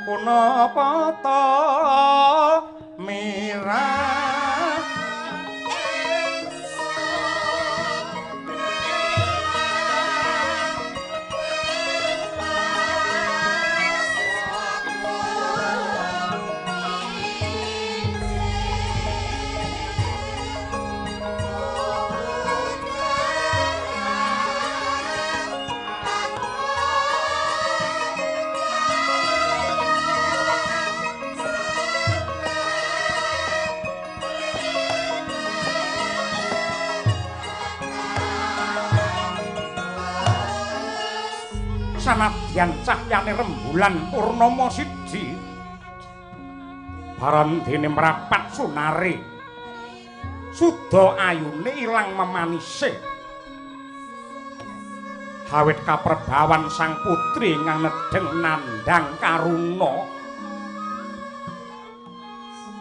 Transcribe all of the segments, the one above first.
Punapa ta mirah sanadyan cahyane rembulan purnama siji barandene mrapat sunare suda ayune ilang memanise awit kaperbawan sang putri ingkang nedheng nandhang karuna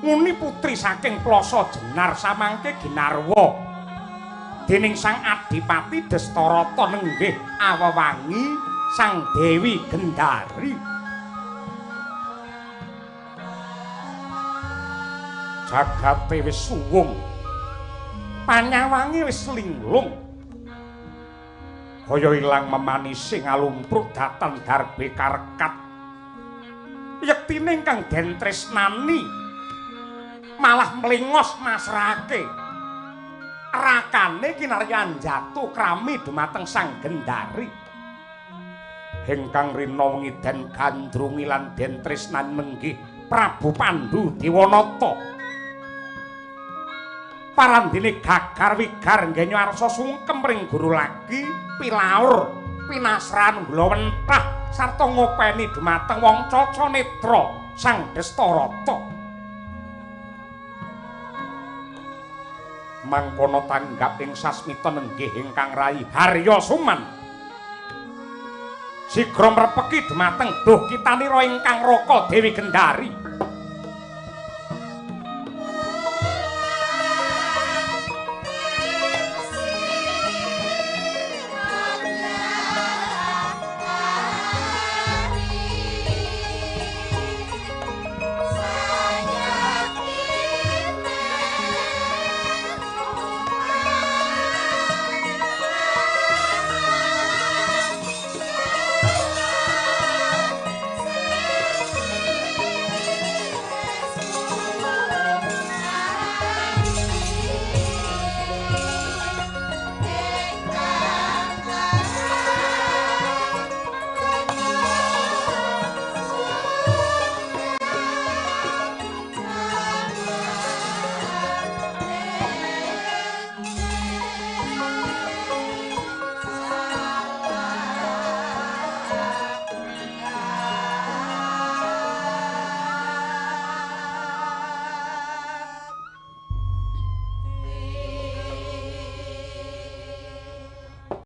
nguni putri saking Plasa Jenar samangke ginarwa dening sang Adipati Destarata nenggih awewangi Sang Dewi Gendari. Jagate wis suwung, panyawange wis linglung, kaya ilang memanise ngalumpruk dhateng darbe karekat. Yektine ingkang den tresnani malah mlengos masrahake. Rakane kinaryan jatuh krami dumateng Sang Gendari. Ingkang rina wengi den gandrungi lan den tresnani menggih Prabu Pandu Dewanata. Parandene gagar wigar ngenyo arsa sungkem ring guru lagi pilaur pinasran glowentah sarta ngopeni dumateng wong caca netra Sang Destarata. Mangkono tanggap ing sasmita nenggih ingkang rayi Harya Suman. Sigra mrepeki dumateng duh kitanira ingkang raka Dewi Gendari.